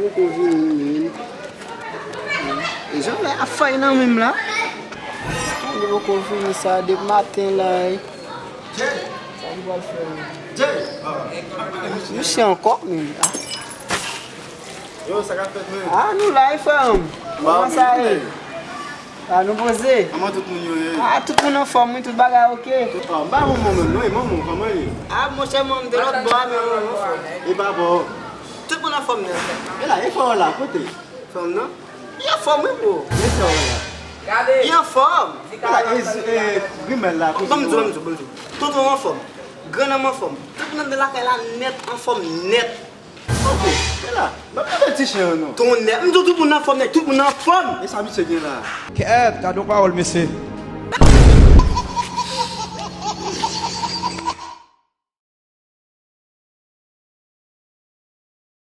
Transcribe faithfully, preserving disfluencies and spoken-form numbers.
Poko vini menm. E jan lè ap fay nan menm la. Li poko vini sa depi maten la. Sa li pral fè menm? Misye ankò menm. Yo, sa k ap fèt menm? Ah, nou la, e frè m. Kòman sa ye? Ah, nou poze. Kòman tout moun yo ye? Ah, tout moun anfòm, wi, tout bagay oke. Ah, m pa manman menm non, e manman kòman ye? Ah, monchè, mwen, m te lòt bò a, men mwen anfòm. E pa bò. Tout moun anfòm, men. E la, e fò la, kote? Fòm nan? Li anfòm, wi, bro. E fò la. Li anfòm. E la, e, e grimèl la, kote? Ban m di w, ban m di w, ban m di w. Tonton anfòm. Grann nan anfòm. Tout moun nan lakay la nèt anfòm nèt. Ok, e la. Ban m gade ti chen an non. Ton nèt. M di w tout moun anfòm nèt, tout moun anfòm. E sa misye gen la? Kèt, gade yon pawòl, mesye.